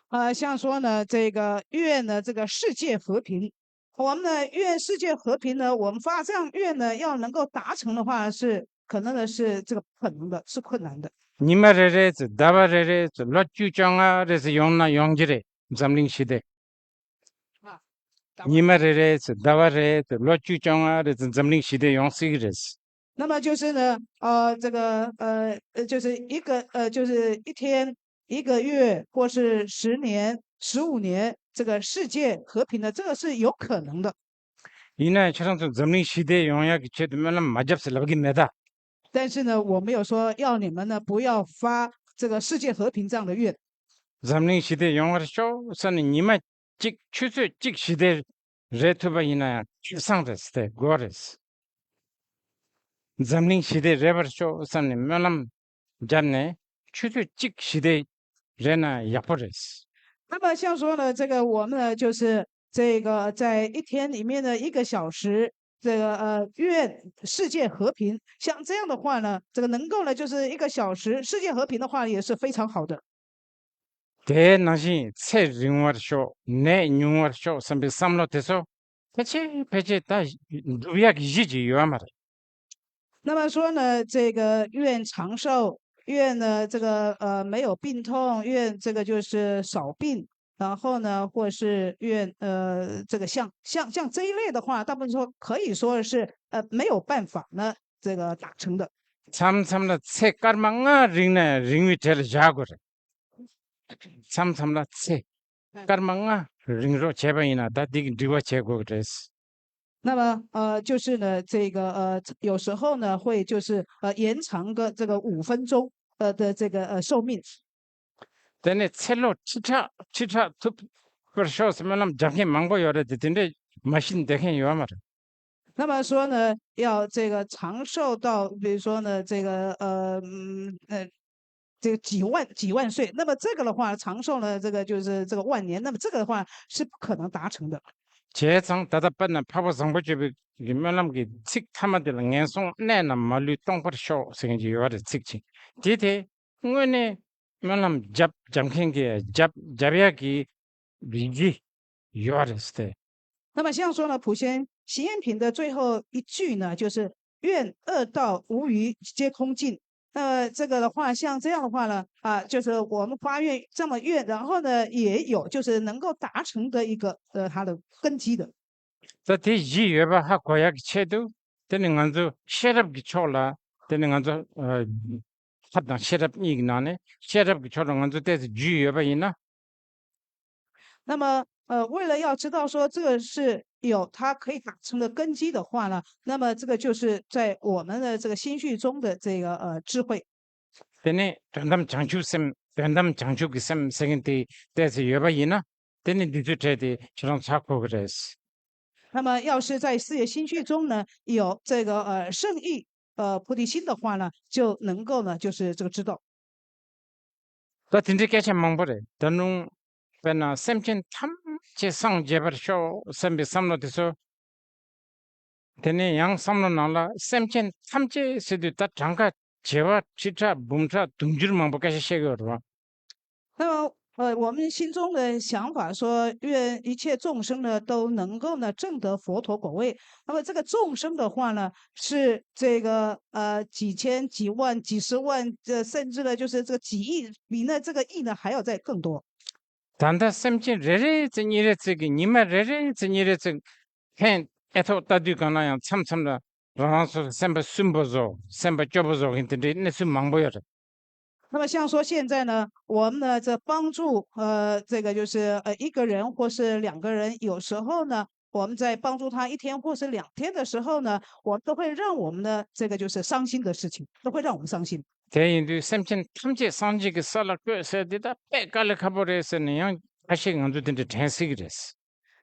啊，像说呢，这个愿呢，这个世界和平，我们呢愿世界和平呢，我们发这样愿呢，要能够达成的话是，可能呢是这个不可能的，是困难的。 ཉི་མ་རེ་རེ་ཙམ། ཟླ་བ་རེ་རེ་ཙམ། ལོ་བཅུ་བཅོ་ལྔ་རེ་ཙམ་ཡོང་ན་ཡོང་གི་རེད། འཛམ་གླིང་ཞི་བདེ། ཉི་མ་རེ་རེ་ཙམ། ཟླ་བ་རེ་ཙམ། ལོ་བཅུ་བཅོ་ལྔ་རེ་ཙམ་འཛམ་གླིང་ཞི་བདེ་ཡོང་སྲིད་ཀྱི་རེད། 那么就是呢，呃，这个呃呃，就是一个呃，就是一天、一个月，或是十年、十五年，这个世界和平的，这个是有可能的。 ཡིན་ན་ཡང་ཁྱེད་རང་ཚོ་འཛམ་གླིང་ཞི་བདེ་ཡོང་ཡག་གི་ཆེད་དུ་སྨོན་ལམ་མ་བརྒྱབ་ཟེར་ལབ་ཀྱི་མེད་ད། 但是呢，我没有说要你们呢不要发这个世界和平这样的愿。 འཛམ་གླིང་ཞི་བདེ་ཡོང་བར་ཤོག་བསམ་ནས་ཉི་མ་གཅིག་ཆུ་ཚོད་གཅིག་ཞི་བདེ་རེད་ཐུབ་པ་ཡིན་ན་ཡང་ཆོས་བཟང་རེད་ཟེར་དགོས་རེད། འཛམ་གླིང་ཞི་བདེ་རེད་པར་ཤོག་བསམ་ནས་སྨོན་ལམ་བརྒྱབ་ནས་ཆུ་ཚོད་གཅིག་ཞི་བདེ་རེད་ན་ཡག་པོ་རེད། 那么像说呢，这个我们呢，就是这个在一天里面的一个小时，这个呃愿世界和平，像这样的话呢，这个能够呢就是一个小时世界和平的话也是非常好的。 དེའི་ནང་བཞིན་ཚེ་རིང་བར་ཤོག་ནད་ཉུང་བར་ཤོག་བསམ་པའི་བསམ་བློ་དེ་ཚོ་ཕལ་ཆེར་ཕལ་ཆེར་ད་འགྲུབ་ཡག་གི་གཞི་ཅིག་ཡོད་མ་རེད། 那么说呢，这个愿长寿，愿呢这个呃没有病痛，愿这个就是少病，然后呢或是愿呃这个像像像这一类的话，大部分说可以说是呃没有办法呢这个达成的。 མཚམས་མཚམས་ལ་ཚེ་སྐར་མ་ལྔ་རིང་ན་རིང་བའི་གྲས་ལ་བཞག་དགོས་རེད། མཚམས་མཚམས་ལ་ཚེ་སྐར་མ་ལྔ་རིང་རོགས་བྱས་པ་ཡིན་ན་ད་འདི་གི་འགྲིག་པ་བྱེད་དགོས་ཀྱི་རེད། 那么呃，就是呢，这个呃，有时候呢会就是呃延长个这个五分钟呃的这个呃寿命。 དེ་ནས་ཚེ་ལོ་ཁྲི་ཕྲག་ཁྲི་ཕྲག་ཐུབ་པར་ཤོག་ཟེར་སྨོན་ལམ་རྒྱག་མཁན་མང་པོ་ཡོད་རེད་དེ་དེ་འདྲས་མ་ཤི་བསྡད་མཁན་ཡོད་མ་རེད། 那么说呢，要这个长寿到，比如说呢，这个呃，嗯呃，这个几万几万岁，那么这个的话，长寿呢，这个就是这个万年，那么这个的话是不可能达成的。 བྱས་ཙང་ད་ལྟ་དཔེར་ན་འཕགས་པ་བཟང་པོ་སྤྱོད་པའི་གི་སྨོན་ལམ་གྱི་ཚིག་མཐའ་མ་དེ་ལ་ངན་སོང་གནས་རྣམས་མ་ལུས་སྟོངས་པར་ཤོག་ཟེར་མཁན་ཅིག་ཡོད་རེད་ཚིག་ཅིག་དེ་དེ་དངོས་གནས་སྨོན་ལམ་རྒྱབ་རྒྱབ་མཁན་གྱི་རྒྱབ་རྒྱབ་ཡག་གི་རིགས་ཀྱི་ཡོད་རེད་ཟེར། 那么像说呢，普贤行愿品的最后一句呢，就是愿恶道无余皆空尽。那么这个的话，像这样的话呢，啊，就是我们发愿这么愿，然后呢，也有就是能够达成的一个呃它的根基的。 ད་དེ་བཞི་ཡོད་པ་ཧ་གོ་ཡག་གི་ཆེད་དུ་དེ་ནི་ང་ཚོ་ཤེས་རབ་ཀྱི་ཕྱོགས་ལ་དེ་ནི་ང་ཚོ་ཐབས་དང་ཤེས་རབ་གཉིས་ཀྱི་ནང་ནས་ཤེས་རབ་ཀྱི་ཕྱོགས་ལ་ང་ཚོ་ཏོག་ཙམ་རྒྱུས་ཡོད་པ་ཡིན་ན། 那么呃，为了要知道说这个是有它可以达成的根基的话呢，那么这个就是在我们的这个心绪中的这个呃智慧。 དེ་ནས་དོན་དམ་བྱང་ཆུབ་སེམས་དོན་དམ་བྱང་ཆུབ་ཀྱི་སེམས་ཟེར་མཁན་དེ་ཏོག་ཙམ་ཡོད་པ་ཡིན་ན་དེ་ནི་འདི་ཚོའི་གྲས་དེ་ཁྱེད་རང་ཚར་གོ་གི་རེད། 那么要是在事业心绪中呢，有这个呃圣意呃菩提心的话呢，就能够呢就是这个知道。 ད་དེ་འདྲའི་སྐད་ཆ་མང་པོ་རེད། ད་རུང་དཔེར་ན་སེམས་ཅན་ཐམས་ཅད་སངས་རྒྱས་པར་ཤོག་བསམ་པའི་བསམ་བློ་དེ་ཚོ། དེ་ནས་ཡང་བསམ་བློ་ནང་ལ་སེམས་ཅན་ཐམས་ཅད་ཟེར་དུས་ད་གྲངས་ཀ་བྱེ་བ་ཁྲི་ཕྲག་འབུམ་ཕྲག་དུང་ཕྱུར་མང་པོ་སྐད་ཆ་བཤད་ཀྱི་ཡོད་རེད་བ། 那么呃，我们心中的想法说，愿一切众生呢都能够呢证得佛陀果位。那么这个众生的话呢，是这个呃几千、几万、几十万，这甚至呢就是这个几亿，比那这个亿呢还要再更多。 ད་ལྟ་སེམས་ཅན་རེ་རེ་ཙམ་གཉིས་རེ་ཙམ་གྱིས་ཉི་མ་རེ་རེ་ཙམ་གཉིས་རེ་ཙམ་ཕན་ཨེ་ཐོག་ལྟ་དུས་གང་ན་ཡང་མཚམས་མཚམས་ལ་རང་རང་སོ་སོ་སེམས་པ་སུན་པོ་བཟོ་སེམས་པ་སྐྱོ་པོ་བཟོ་མཁན་དེ་འདྲའི་གནས་ཚུལ་མང་པོ་ཡོད་རེད། 那么像说现在呢，我们呢在帮助呃这个就是呃一个人或是两个人，有时候呢我们在帮助他一天或是两天的时候呢，我们都会让我们的这个就是伤心的事情，都会让我们伤心。 དེ་ཡིན་དུས་སེམས་ཅན་ཐམས་ཅད་སངས་རྒྱས་ཀྱི་ས་ལ་བཀོད་ཟེར་འདི་ད་དཔེ་དཀའ་ལས་ཁག་པོ་རེད་ཟེར་ནས་ཡང་ཁ་ཤས་ང་ཚོ་དེ་འདྲ་དྲན་སྲིད་ཀྱི་རེད།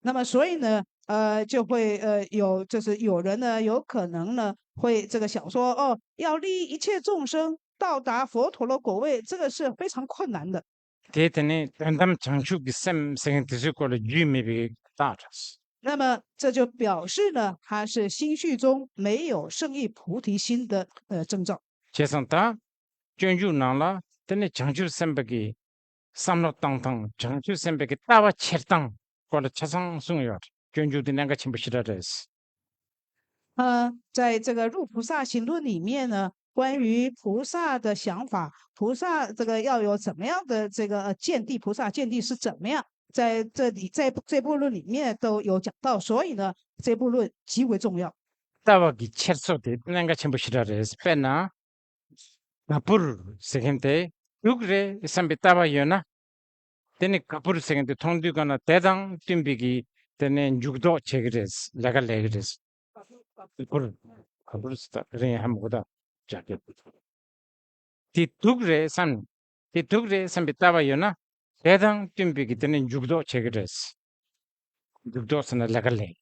那么所以呢，呃，就会呃有就是有人呢有可能呢会这个想说，哦，要利益一切众生到达佛陀的果位，这个是非常困难的。 དེ་དེ་ནས་དོན་དམ་བྱང་ཆུབ་ཀྱི་སེམས་ཟེར་མཁན་དེ་ཚོའི་སྐོར་ལ་རྒྱུས་མེད་པའི་རྟགས་རེད། 那么这就表示呢，他是心绪中没有圣意菩提心的呃征兆。 བྱས་ཙང་ད་སྤྱོད་འཇུག་ནང་ལ་དེ་ནས་བྱང་ཆུབ་སེམས་དཔའ་གི་བསམ་བློ་བཏང་སྟངས་བྱང་ཆུབ་སེམས་དཔའ་གི་ལྟ་བ་འཁྱེར་སྟངས་སྐོར་ལ་ཆ་ཚང་གསུངས་ཡོད། སྤྱོད་འཇུག་དེ་གནད་འགག་ཆེན་པོ་ཞེ་དྲག་རེད། 呃，在这个《入菩萨行论》里面呢，关于菩萨的想法，菩萨这个要有怎么样的这个呃见地，菩萨见地是怎么样，在这里在这部论里面都有讲到，所以呢，这部论极为重要。 ལྟ་བ་གི་འཁྱེར་སོ་དེ་གནད་འགག་ཆེན་པོ་ཞེ་དྲག་རེད། དཔེར་ན། ག་པུར་ཟེར་མཁན་དེ་དུག་རེད་བསམ་པའི་ལྟ་བ་ཡོད་ན། དེ་ནི་ག་པུར་ཟེར་མཁན་དེ་མཐོང་དུས་གང་ན་དེ་དང་བསྟུན་པའི་གི་དེ་ནས་འཇུག་ལྡོག་བྱེད་ཀྱི་རེད། ལས་ཀ་ལས་ཀྱི་རེད། ག་པུར་ག་པུར་ཟེར་ད་རིང་ཧ་མ་གོ་ད་ཇག་གི་དེ་དུག་རེད་བསམ། དེ་དུག་རེད་བསམ་པའི་ལྟ་བ་ཡོད་ན་དེ་དང་བསྟུན་པའི་གི་དེ་ནས་འཇུག་ལྡོག་བྱེད་ཀྱི་རེད། འཇུག་ལྡོག་ཟེར་ན་ལས་ཀ་ལས།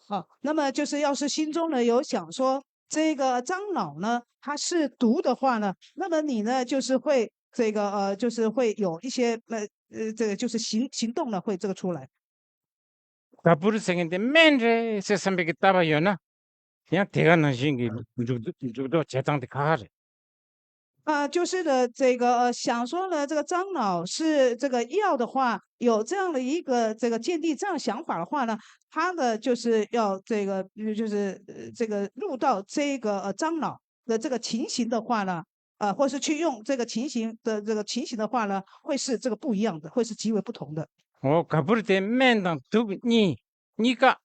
好，那么就是要是心中呢有想说这个樟脑呢它是毒的话呢，那么你呢就是会这个呃就是会有一些呃呃这个就是行行动呢会这个出来。ག་པུར་ཟེར་མཁན་དེ་སྨན་རེད་ཟེར་བསམ་པའི་གི་ལྟ་བ་ཡོད་ན། ཡང་དེ་ག་ནང་བཞིན་གྱི་འཇུག་འཇུག་ལྡོག་བྱེད་སྟངས་དེ་ཁག་ཁག་རེད། 啊，就是呢，这个呃，想说呢，这个樟脑是这个药的话，有这样的一个这个见地，这样想法的话呢，他呢就是要这个就是呃这个入到这个呃樟脑的这个情形的话呢，呃，或是去用这个情形的这个情形的话呢，会是这个不一样的，会是极为不同的。 འོ། ག་པུར་དེ་སྨན་དང་དུག་གཉིས་གཉིས་ཀ་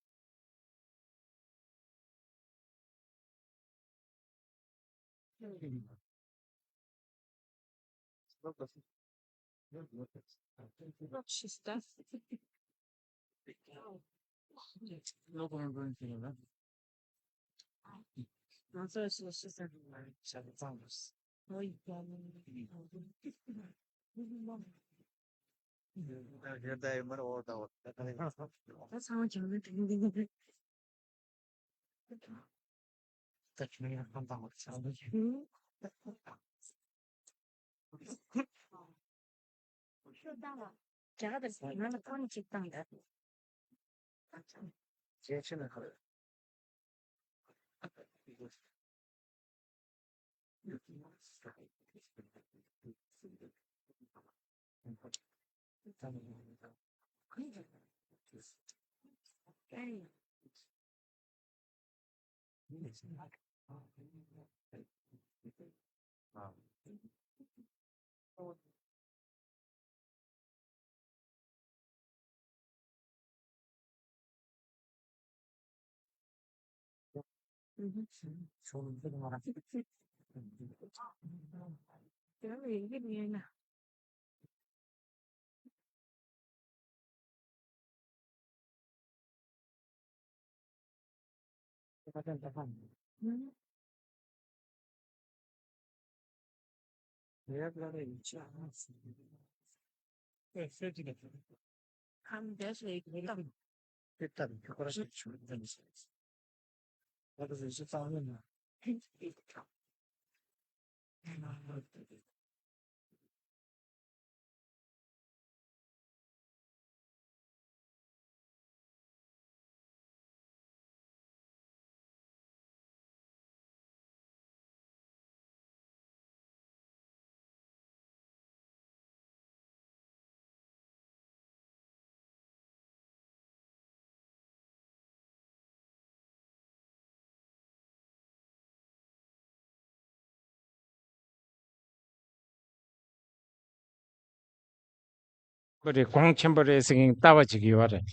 པོ་རེད། གོང་ཆེན་པོ་རེད་ཟེར་མཁན་ལྟ་བ་ཅིག་ཡོད་རེད།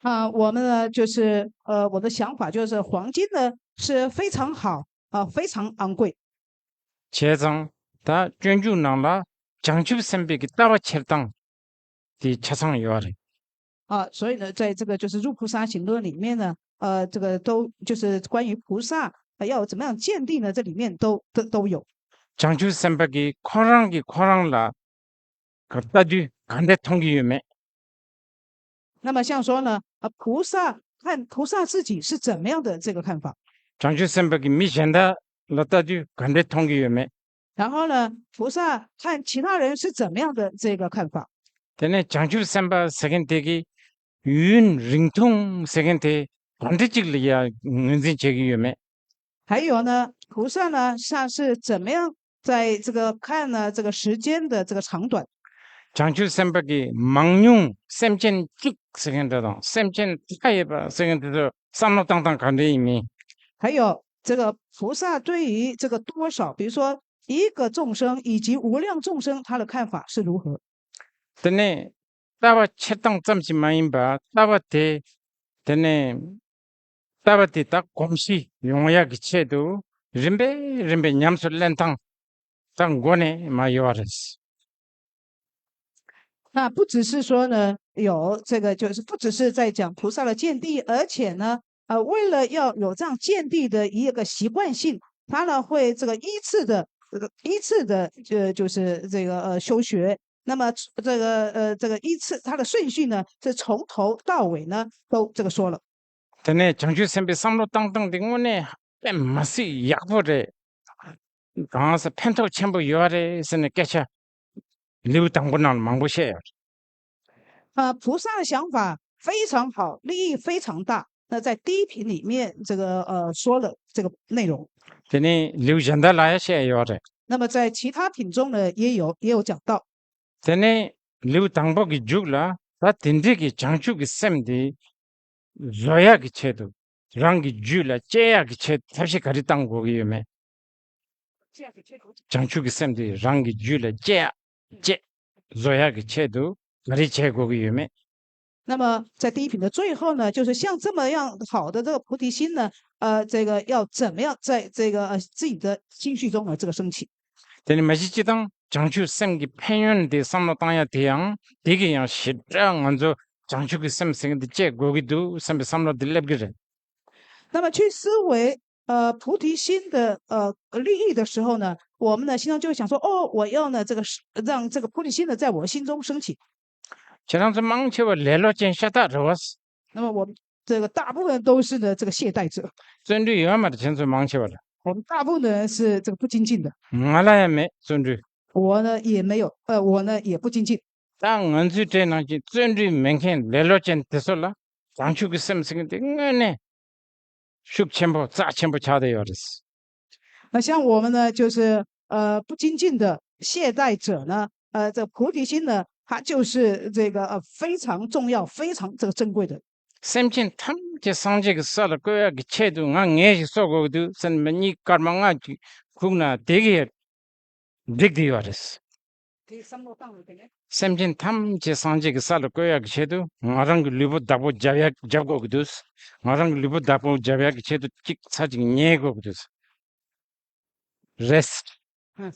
啊，我们呢，就是呃，我的想法就是黄金呢是非常好啊，非常昂贵。 བྱས་ཙང་ད་སྤྱོད་འཇུག་ནང་ལ་བྱང་ཆུབ་སེམས་དཔའི་གི་ལྟ་བ་འཁྱེར་སྟངས་དེ་ཆ་ཚང་ཡོད་རེད། 啊，所以呢，在这个就是入菩萨行论里面呢，呃，这个都就是关于菩萨呃要怎么样见地呢，这里面都都都有。 བྱང་ཆུབ་སེམས་དཔའ་གིས་ཁོ་རང་གིས་ཁོ་རང་ལ་ལྟ་དུས་ག་འདྲ་མཐོང་གི་ཡོད་མེད། 那么像说呢，啊，菩萨看菩萨自己是怎么样的这个看法？ བྱང་ཆུབ་སེམས་དཔའ་གིས་མི་གཞན་དག་ལ་ལྟ་དུས་ག་འདྲ་མཐོང་གི་ཡོད་མེད། 然后呢，菩萨看其他人是怎么样的这个看法？ དེ་ནས་བྱང་ཆུབ་སེམས་དཔའ་ཟེར་མཁན་དེ་གིས་ཡུན་རིང་ཐུང་ཟེར་མཁན་དེ་ག་འདྲ་ཅིག་ལ་ཡ་ངོས་འཛིན་བྱེད་ཀྱི་ཡོད་མེད། 还有呢，菩萨呢，像是怎么样在这个看呢这个时间的这个长短？ བྱང་ཆུབ་སེམས་དཔའ་གིས་མང་ཉུང་སེམས་ཅན་གཅིག་ཟེར་མཁན་དེ་དང་སེམས་ཅན་མཐའ་ཡས་པ་ཟེར་མཁན་དེ་ཚོ་བསམ་བློ་བཏང་སྟངས་ག་འདྲ་ཡིན་མིན། 还有这个菩萨对于这个多少，比如说一个众生以及无量众生，他的看法是如何？ དེ་ནས་ལྟ་བ་འཁྱེར་སྟངས་ཙམ་ཞིག་མ་ཡིན་པར་ལྟ་བ་དེ་དེ་ནས་ལྟ་བ་དེ་དག་གོམས་གཤིས་ཡོང་ཡག་གི་ཆེད་དུ་རིམ་པས་རིམ་པས་ཉམས་སུ་ལེན་སྟངས་དག་མགོ་ནས་མ་ཡོད་པ་རེད། 那不只是说呢，有这个，就是不只是在讲菩萨的见地，而且呢，呃，为了要有这样见地的一个习惯性，他呢会这个依次的，这个依次的，呃，就是这个呃修学。那么这个呃这个依次，他的顺序呢是从头到尾呢都这个说了。 དེ་ནས་བྱང་ཆུབ་སེམས་དཔའི་བསམ་བློ་བཏང་སྟངས་དེ་དངོས་གནས་དཔེ་མ་སྲིད་ཡག་པོ་རེད། གང་ཟེར་ཕན་ཐོགས་ཆེན་པོ་ཡོད་རེད་ཟེར་ནས་སྐད་ཆ་ལེའུ་དང་པོ་ནང་ལ་མང་པོ་བཤད་ཡོད་རེད། 啊，菩萨的想法非常好，利益非常大。那在第一品里面，这个呃说了这个内容。 དེ་ནས་ལེའུ་གཞན་དག་ལ་ཡང་བཤད་ཡོད་རེད། 那么在其他品中呢，也有也有讲到。 དེ་ནས་ལེའུ་དང་པོ་གི་མཇུག་ལ་ད་དེ་འདྲའི་གི་བྱང་ཆུབ་ཀྱི་སེམས་དེ་བཟོ་ཡག་གི་ཆེད་དུ། རང་གི་རྒྱུད་ལ་སྐྱེ་ཡག་གི་ཆེད་དུ་ཐབས་ཤེས་ག་རེ་བཏང་དགོས་ཀྱི་ཡོད་མེད། བྱང་ཆུབ་ཀྱི་སེམས་དེ་རང་གི་རྒྱུད་ལ་སྐྱེ་ཡག་སྐྱེ་བཟོ་ཡག་གི་ཆེད་དུ་ག་རེ་བྱེད་དགོས་ཀྱི་ཡོད་མེད། 那么在第一品的最后呢，就是像这么样好的这个菩提心呢，呃，这个要怎么样在这个呃自己的心绪中呢这个升起？ དེ་ནི་མ་གཞི་སྤྱི་བཏང་བྱང་ཆུབ་སེམས་ཀྱི་ཕན་ཡོན་དེ་བསམ་བློ་བཏང་ཡ་དེ་ཡང་དེ་གི་ཡང་ཞེ་དྲག་ང་ཚོ་བྱང་ཆུབ་ཀྱི་སེམས་ཟེར་མཁན་དེ་སྐྱེ་དགོས་ཀྱི་འདུག་བསམ་པའི་བསམ་བློ་དེ་སླེབས་ཀྱི་རེད། 那么去思维呃菩提心的呃利益的时候呢，我们呢心中就会想说，哦，我要呢这个让这个菩提心呢在我心中升起。 ཁྱེད་རང་ཚོ་མང་ཆེ་བ་ལེ་ལོ་ཅན་ཤ་སྟག་རེད་བ། 那么我们这个大部分都是呢这个懈怠者。 བརྩོན་འགྲུས་ཡོད་མ་རེད་ཁྱེད་ཚོ་མང་ཆེ་བ་ལ། 我们大部分的人是这个不精进的。 ང་ལ་ཡང་མེད་བརྩོན་འགྲུས། 我呢也没有，呃，我呢也不精进。 ད་ང་ཚོའི་གྲས་ནང་གི་བརྩོན་འགྲུས་མེད་མཁན་ལེ་ལོ་ཅན་དེ་ཚོ་ལ་བྱང་ཆུབ་ཀྱི་སེམས་ཟེར་མཁན་དེ་དངོས་གནས་ཤུགས་ཆེན་པོ་རྩ་ཆེན་པོ་ཆགས་བསྡད་ཡོད་རེད། 那像我们呢，就是呃不精进的懈怠者呢，呃，这菩提心呢，它就是这个呃非常重要、非常这个珍贵的。 སེམས་ཅན་ཐམས་ཅད་སངས་རྒྱས་ཀྱི་ས་ལ་བཀོད་ཡག་གི་ཆེད་དུ་ང་ངལ་ཞིག་གསོ་དགོས་ཀྱི་འདུག་སེམས་མི་གཉིས་སྐར་མ་ལྔ་ཅིག་ཁུག་ན་དེ་གི་འགྲིག་བསྡད་ཡོད་རེད། 这个三落档了，对。 སེམས་ཅན་ཐམས་ཅད་སངས་རྒྱས་ཀྱི་ས་ལ་བཀོད་ཡག་གི་ཆེད་དུ་ང་རང་གི་ལུས་པོ་བདག་པོ་རྒྱབ་ཡག་རྒྱབ་དགོས་ཀྱི་འདུག་ང་རང་གི་ལུས་པོ་བདག་པོ་རྒྱབ་ཡག་གི་ཆེད་དུ་གཅིག་ཚར་གཅིག་ཉལ་དགོས་ཀྱི་འདུག་རེད།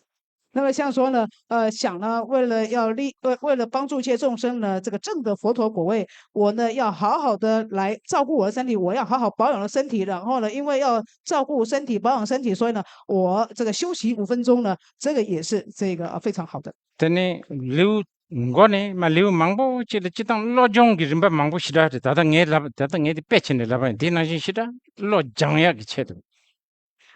那么像说呢，呃，想呢，为了要利，为为了帮助一切众生呢，这个证得佛陀果位，我呢要好好的来照顾我的身体，我要好好保养我的身体。然后呢，因为要照顾身体、保养身体，所以呢，我这个休息五分钟呢，这个也是这个呃非常好的。 དེ་ནས་ལེའུ་མགོ་ནས་མ་ལེའུ་མང་པོ་ཅིག་ལ་སྤྱི་བཏང་བློ་སྦྱོང་གི་རིམ་པ་མང་པོ་ཞེ་དྲག་རེད། ད་ལྟ་ངས་ལབ་ད་ལྟ་ངས་དེ་དཔེ་བྱས་ནས་ལབ་པ་ཡིན། དེ་ནང་བཞིན་ཞེ་དྲག་བློ་སྦྱང་ཡག་གི་ཆེད་དུ།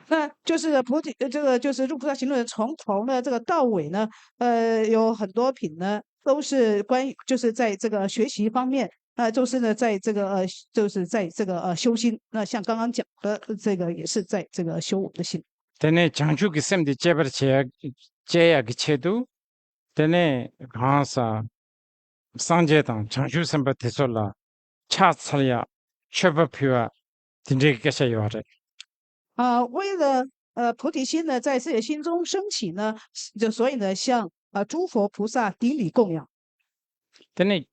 那就是菩提，呃，这个就是入菩萨行论从头呢，这个到尾呢，呃，有很多品呢，都是关于就是在这个学习方面，呃，就是呢，在这个呃，就是在这个呃修心。那像刚刚讲的，这个也是在这个修我们的心。 དེ་ནས་བྱང་ཆུབ་ཀྱི་སེམས་དེ་སྐྱེ་བར་བྱེད་ཡ་སྐྱེ་ཡག་གི་ཆེད་དུ། དེ་ནས་གང་ཟག་སངས་རྒྱས་དང་བྱང་ཆུབ་སེམས་དཔའ་དེ་ཚོ་ལ་ཕྱག་འཚལ་ཡ་མཆོད་པ་ཕུལ་བ་དེ་འདྲའི་སྐད་ཆ་ཡོད་རེད། 啊，为了呃菩提心呢，在自己的心中升起呢，就所以呢，向呃诸佛菩萨顶礼供养。 དེ་ནས་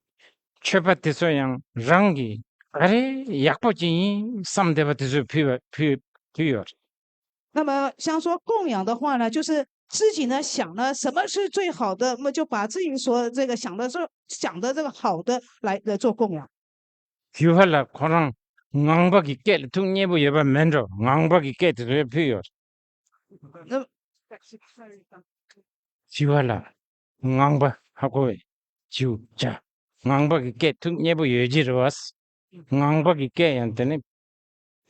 མཆོད་པ་དེ་ཚོ་ཡང་རང་གིས་ག་རེ་ཡག་པོ་ཅིག་ཡིན་བསམ་བསྡད་པ་དེ་ཚོ་ཕུལ་བ་ཕུལ་ཕུལ་ཡོད་རེད། 那么像说供养的话呢，就是自己呢想呢什么是最好的，那么就把自己所这个想的这想的这个好的来来做供养。 དེ་བ་ལ་ཁོ་རང་ངང་པ་གི་སྐད་ལ་ཐུགས་མཉེས་པོ་ཡོད་པ་མིན་འགྲོ། ངང་པ་གི་སྐད་དེ་ཚོ་ཕུལ་ཡོད་རེད། 那 དེ་བ་ལ་ངང་པ་ཧ་གོ་བས། བྱིའུ་བྱ། ངང་པ་གི་སྐད་ཐུགས་མཉེས་པོ་ཡོད་ཀྱི་རེད་བ། ངང་པ་གི་སྐད་ཡང་དེ་ནི་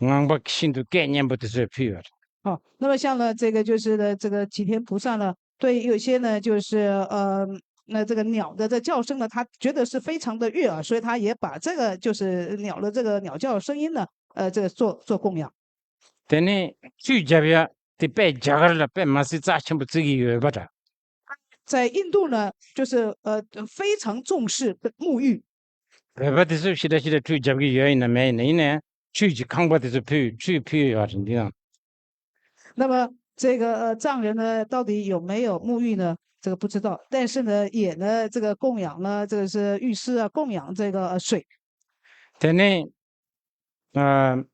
ངང་པ་ཤིན་ཏུ་སྐད་སྙན་པོ་དེ་ཚོས་ཕུལ་ཡོད་རེད། 好，那么像呢，这个就是呢，这个齐天菩萨呢，对有些呢，就是呃，那这个鸟的这叫声呢，他觉得是非常的悦耳，所以他也把这个就是鸟的这个鸟叫声音呢，呃，这个做做供养。 དེ་ནས་ཁྲུས་རྒྱབ་ཡ་དེ་དཔེ་རྒྱ་གར་ལ་དཔེ་མ་སྲིད་རྩ་ཆེན་པོ་བརྩི་གི་ཡོད་པ་འདྲ། 在印度呢，就是呃非常重视沐浴。 བོད་པ་དེ་ཚོས་ཞེ་དྲག་ཞེ་དྲག་ཁྲུས་རྒྱབ་ཀྱི་ཡོད་ཡིན་ན་མེད་ཡིན་ན་ཡིན་ནའི་ཁྲུས་ཀྱི་ཁང་པ་དེ་ཚོ་ཕུལ་ཁྲུས་ཕུལ་ཡོད་རེད་འདི་ཡང་། 那么这个呃藏人呢，到底有没有沐浴呢？这个不知道，但是呢，也呢这个供养呢，这个是浴室啊，供养这个呃水。 དེ་ནས་ཨ།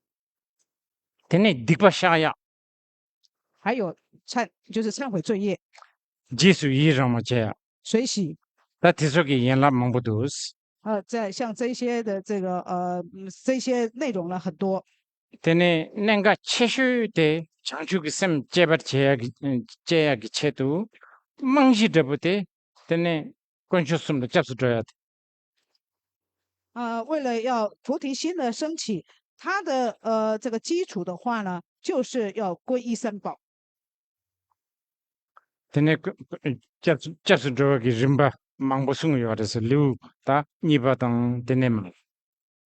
དེ་ནས་སྡིག་པ་བཤགས་ཡག 还有忏，就是忏悔罪业。 རྗེས་སུ་ཡི་རང་བ་བྱེད་ཡག 水洗。 ད་དེ་ཚོ་གི་ཡན་ལག་མང་པོ་འདུག 呃，在像这些的这个呃嗯这些内容呢很多。 དེ་ནས་གནད་འགག་ཆེ་ཤོས་དེ་བྱང་ཆུབ་ཀྱི་སེམས་སྐྱེད་པར་བྱེད་ཡག་གི་སྐྱེད་ཡག་གི་ཆེད་དུ་རྨང་གཞི་འདྲ་པོ་དེ་དེ་ནས་དཀོན་མཆོག་གསུམ་ལ་སྐྱབས་སུ་འགྲོ་ཡག་དེ། 啊，为了要菩提心的升起，它的呃这个基础的话呢，就是要皈依三宝。 དེ་ནས་སྐྱབས་སུ་སྐྱབས་སུ་འགྲོ་བ་གི་རིམ་པ་མང་པོ་གསུངས་ཡོད་རེད་ཟེར་ལེའུ་ད་གཉིས་པ་དང་དེ་ནས་མར།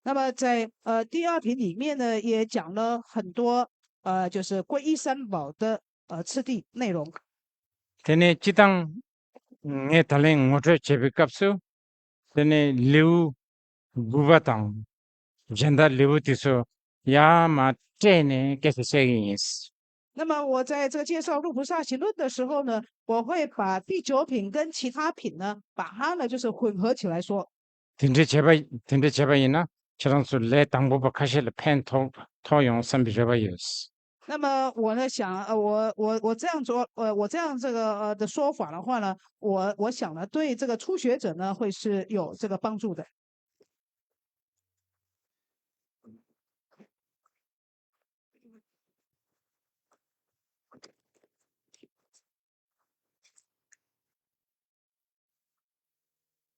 那么在呃第二品里面呢，也讲了很多呃就是皈依三宝的呃次第内容。 དེ་ནས་སྤྱི་བཏང་ངས་ད་ལན་ངོ་སྤྲོད་བྱེད་པའི་སྐབས་སུ་དེ་ནས་ལེའུ་དགུ་པ་དང་གཞན་དག་ལེའུ་དེ་ཚོ་ཡར་མར་སྤྲད་ནས་སྐད་ཆ་བཤད་ཀྱི་ཡིན། 那么我在这个介绍《入菩萨行论》的时候呢，我会把第九品跟其他品呢，把它呢就是混合起来说。 དེ་འདྲ་བྱས་པ་དེ་འདྲ་བྱས་པ་ཡིན་ན་ཁྱེད་རང་ཚོ་ལས་དང་པོ་པ་ཁ་ཤས་ལ་ཕན་ཐོགས་ཐོགས་ཡོང་བསམ་པའི་རེ་བ་ཡོད། 那么我呢想，呃，我我我这样做，呃，我这样这个呃的说法的话呢，我我想呢，对这个初学者呢会是有这个帮助的。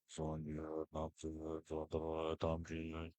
སངས་རྒྱས་ནགས་ཚལ་མཛོ་ལྟར་ཐམས་ཅད།